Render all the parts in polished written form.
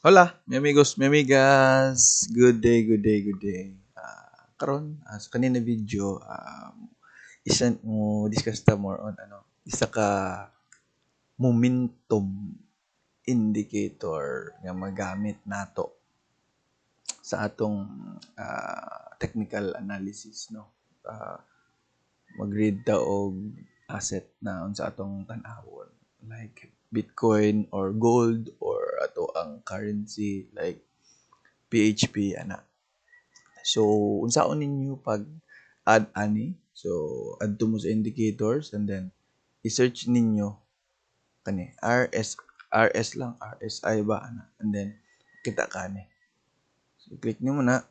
Hola, mi amigos, mi amigas. Good day, good day, good day. Karon, sa kanina video, isa mo discuss ta more on ano, isa ka momentum indicator nga magamit nato sa atong technical analysis, no. Mag-read ta og asset na unsa atong tan-awon, like Bitcoin or gold or ato ang currency like PHP ana. So unsaon ninyo pag add ani? So adto mo sa indicators and then i-search ninyo kani RS RS lang, RSI ba ana, and then kita ka ani. So click nimo na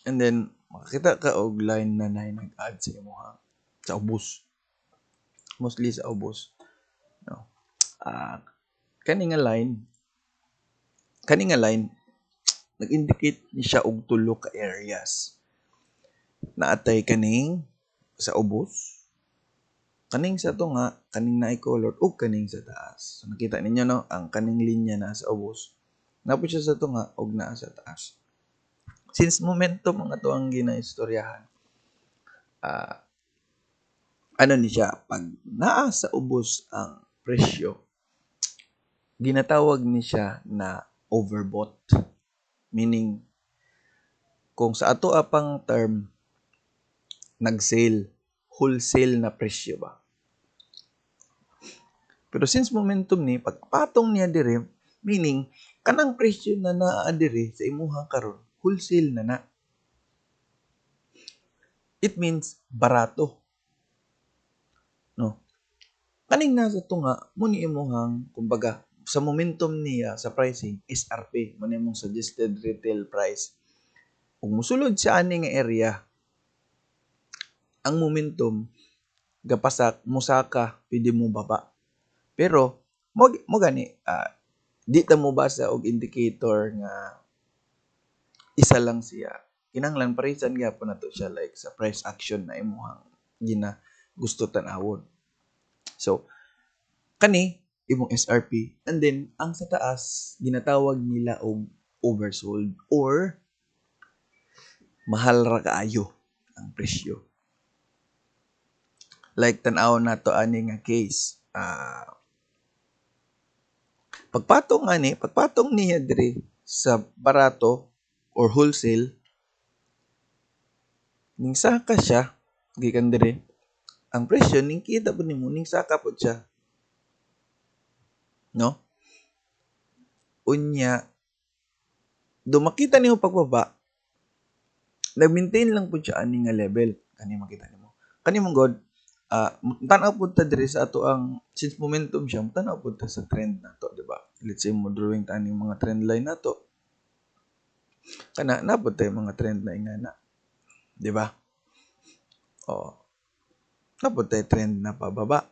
and then makakita ka og line na naay nag-add sa imuha sa ubos. Mostly sa ubos. No. Kani nga line nag-indicate ni siya og tulo ka areas. Naatay kaning sa ubos, kaning sa tunga, kaning naay color, ug kaning sa taas. So nakita ninyo, no, ang kaning linya naa sa ubos. Naa pod siya sa tunga ug naa sa taas. Since momentum ang ato ang ginaistoryahan, ano ni siya, pag naa sa ubos ang presyo, ginatawag ni siya na overbought. Meaning, kung sa ato apang term, nag-sale, wholesale na presyo ba? Pero since momentum ni, pagpatong niya dire, meaning, kanang presyo na naa dire sa imuha karon, wholesale na na. It means barato. No? Kaning nasa tunga, mo ni imuhang, kumbaga, sa momentum niya sa pricing, SRP, mo ni imong suggested retail price. Ug mosulod siya ani nga area, ang momentum gapasak, musaka, pwede mo baba. Pero mo gani di ta mo basa og indicator nga isa lang siya. Kinahanglan paresan gyapon nato siya, like sa price action na imuhang gina gusto tan-awon. So kani imong SRP, and then ang sa taas ginatawag nila og oversold or mahal ra kaayo ang presyo. Like tan-awon nato ani nga case. Pagpatong ani, pagpatong niya diri sa barato or wholesale, ning saka siya gikan diri, ang presyo ning kita pud nimo ning saka pud siya. No? Unya do makita nimo pagbaba, nag-maintain lang pud siya ani nga level. Kani makita nimo. Kani mong god, tan-aw pud ta diri sa ato ang, since momentum siya, tan-aw pud ta sa trend nato, di ba? Let's say mo drawing ta aning mga trend line nato. Kana naa pud tay mga trend na ingana. Di ba? Oh. Naa pud tay trend na pababa.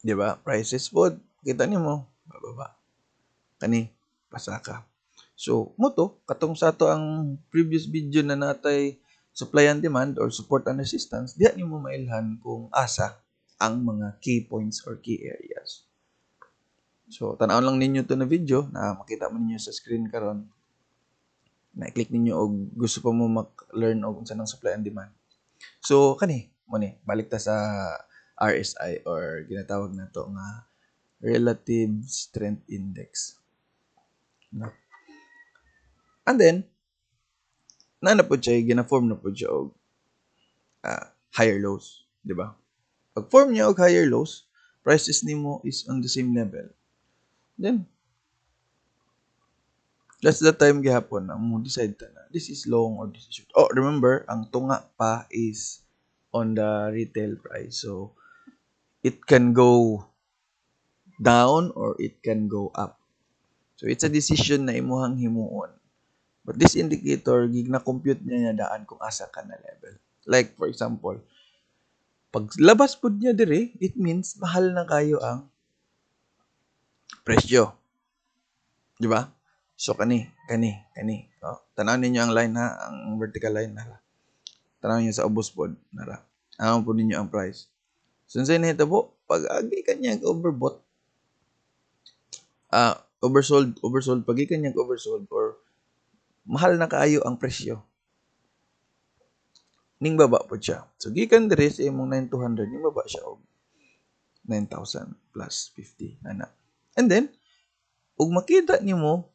Di ba? Prices pod, kita nimo pababa. Kani pasaka. So, mo to katong sa ato ang previous video na natay supply and demand or support and resistance, diha nimo mailhan kung asa ang mga key points or key areas. So, tan-awon lang ninyo to na video na makita mo ninyo sa screen karon. Na-click ninyo og gusto pa mo mak-learn og unsa nang supply and demand. So, kani mo ni balik ta sa RSI or ginatawag nato nga Relative Strength Index. No? And then, naa na pod siya, gina-form na pod siya og higher lows, di ba? Pag form niya og higher lows, prices nimo is on the same level. Then, that's the time gihapon na mo decide ta na this is long or this is short. Oh, remember, ang tunga pa is on the retail price. So, it can go down or it can go up. So, it's a decision na imuhang himuon. But this indicator, gig na compute niya niya daan kung asa ka na level. Like, for example, pag labas pud niya dire, it means mahal na kayo ang presyo. Di ba? So, kani, kani, kani. Oh, tan-aw ninyo ang line ha, ang vertical line nara. Tan-aw ninyo sa ubos pod, nara. Tan-aw pod ninyo ang price. So, unsay nahitabo? Pag agi ka niya overbought, Oversold, oversold, pagikan niyang oversold or mahal na kaayo ang presyo. Ning baba po siya. So gikan diri sa imong 9,200, ning baba siya og 9,000 plus 50 ana. And then ug makita nimo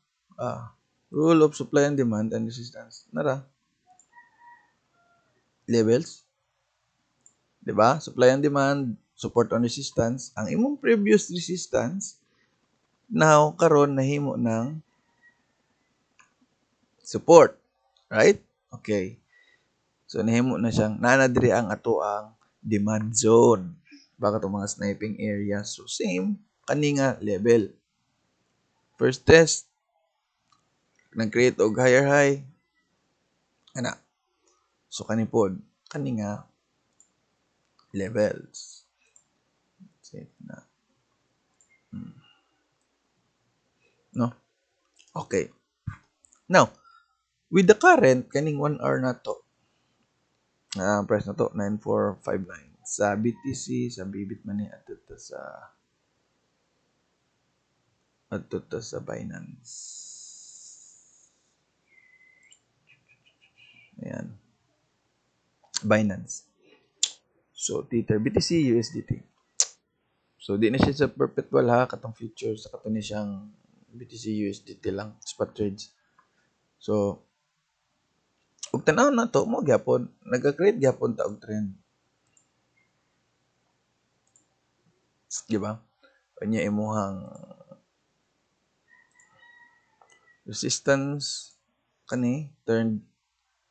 rule of supply and demand and resistance nara levels, 'di ba? Supply and demand, support and resistance. Ang imong previous resistance now karon nahimo ng support, right? Okay. So nahimo na siyang naa na diri ang ato ang demand zone. Baka itong mga sniping area. So same kani nga level. First test, nag-create og higher high ana. So kani pod, kani nga levels. Set na. No? Okay. Now, with the current kaning 1 hour na to, price na to 9459 sa BTC, sa Bybit man ni adto ta sa Binance. Ayan. Binance. So, Tether, BTC, USDT. So, di na siya sa perpetual ha, katong futures, sa kato ni siyang BTC, USDT lang, spot trades. So, ug tan-aw na to, mo gyapon, nagka-create gyapon ta og trend. Di ba? Unya imuhang resistance kani turned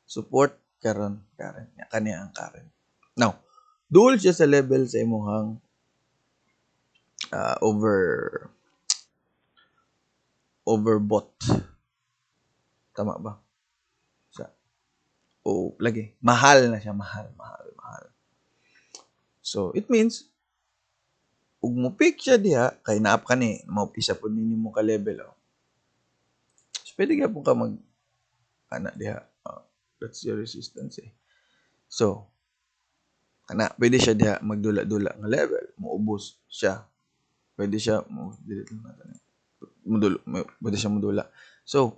support karon current kani ang current. Now, duol siya sa level sa imuhang overbought. Tama ba? Sa o lagi mahal na siya, mahal, mahal, mahal. So, it means ug mo pick siya diha kay naap kani mo isa pud nimo ka level, oh. So, pwede gyapon ka mag ana diha. That's your resistance eh. So, kana pwede siya diha magdula-dula nga level, moubos siya. Pwede siya mo delete lang natin. Modulo, pwede siya modula. So,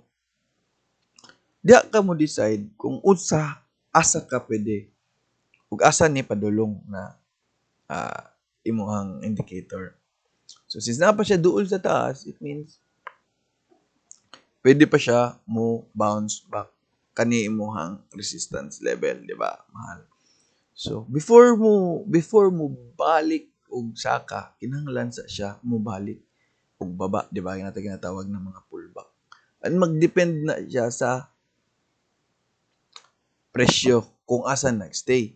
diha ka mo decide kung unsa asa ka pwede ug asa ni padulong na imuhang indicator. So, since naa pa siya duol sa taas, it means pwede pa siya mo bounce back kani imuhang resistance level, di ba? Mahal. So, before mo balik og saka, kinahanglan sa siya mo balik og baba, di ba? Natin ginatawag ng mga pullback. And magdepend na siya sa presyo kung asa nagstay.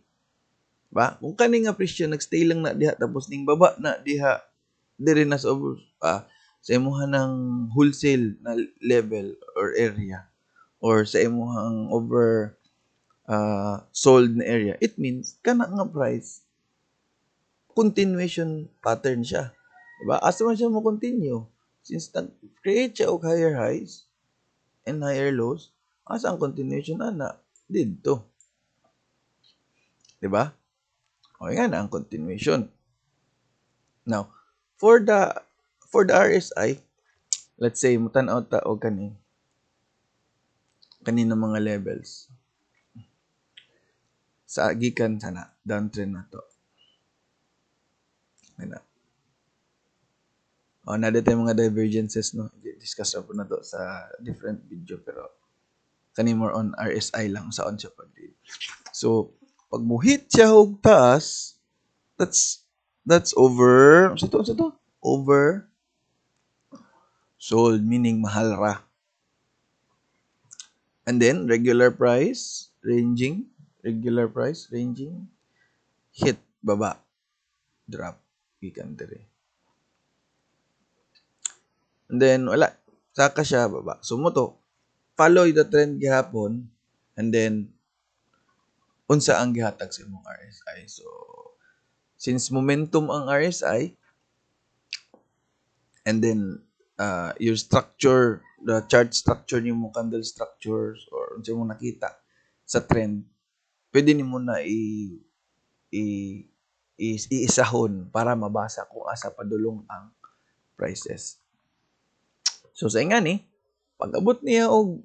Ba? Kung kani nga presyo nagstay lang na diha tapos ning baba na diha diri na sa over, sa imuha ng wholesale na level or area or sa imuhang over sold na area, it means kana nga price continuation pattern siya. Diba? Asa man siya mo continue? Since nag-create siya og higher highs and higher lows, asa ang continuation ana? Didto. Diba? O yan ang continuation. Now, for the RSI, let's say mutan-aw ta og kani mga levels sa gikan sana downtrend na to. Ana. O, na dito yung mga divergences, no? Discuss na po na to sa different video, pero kani more on RSI lang saan siya pag-read. So, pag mo-hit siya og taas, that's over, sa to? Over sold, meaning mahal ra. And then, regular price, ranging, regular price, ranging, hit, baba, drop, gikan diri. And then, wala, saka siya, baba. So, mo to, follow the trend gihapon, and then, unsa ang gihatag sa imong RSI. So, since momentum ang RSI, and then, your structure, the chart structure nimo, candle structures, or unsa imong nakita sa trend, pwede nimo na i iisahon para mabasa kung asa padulong ang prices. So sa ingani, pag-abot niya og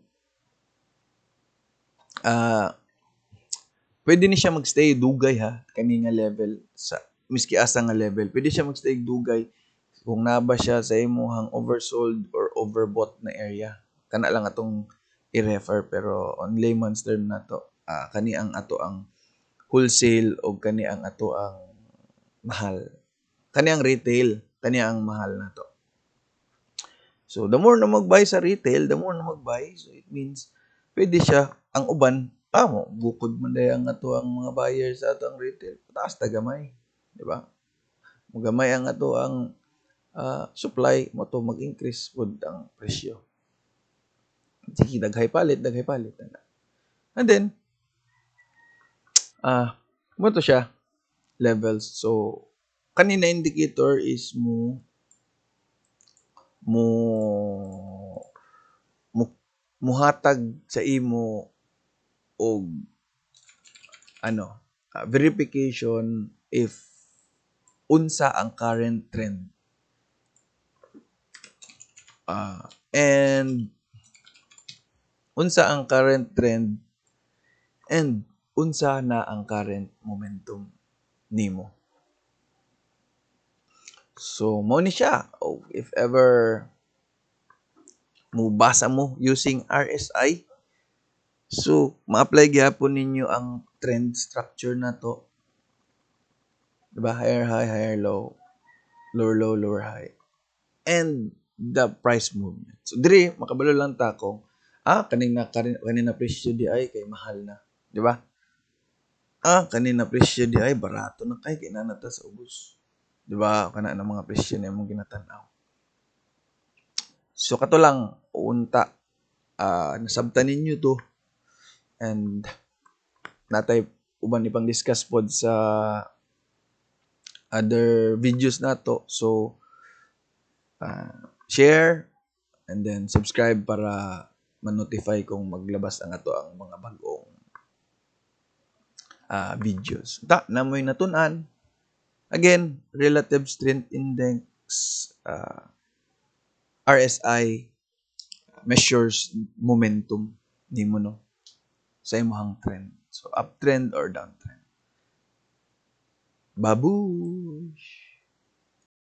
pwede ni siya magstay dugay ha, kani nga level, sa miski asa nga level, pwede siya magstay dugay kung naa ba siya sa imuhang oversold or overbought na area. Kana lang atong i-refer, pero on layman's term nato, kani ang ato ang wholesale o kani ang ato ang mahal. Kani ang retail, kani ang mahal nato. So the more na mag-buy sa retail, the more na mag-buy, so it means pwede siya ang uban amo bukod man day ang ato ang mga buyers sa ato ang retail, pataas ta gamay, di ba? Mugamay ang ato ang supply mo to, mag-increase pud ang presyo. Sige, daghay palit, daghay palit. And then mo to siya levels. So kanina indicator is mo muhatag sa imo og ano, verification if unsa ang current trend. And unsa ang current trend and unsa na ang current momentum nimo. So, mo ni siya. Oh, if ever mubasa mo using RSI, so ma-apply gyapon ninyo ang trend structure na to. Diba? Higher high, higher low, lower low, lower high. And the price movement. So, diri makabalo lang ta kung kaning na presyo di ay kay mahal na, di ba? Kaning na presyo di ay barato na kay kay naa na ta sa ubos. Di ba? Kana na mga presyo na imong ginatan-aw. So kato lang unta, nasabtan ninyo to and natay uban ipang discuss pod sa other videos nato. So share and then subscribe para ma-notify kung maglabas ang ato ang mga bag-ong videos. Ta, namoy natun-an. Again, Relative Strength Index, RSI measures momentum nimo, no, sa imong trend. So uptrend or downtrend. Babush!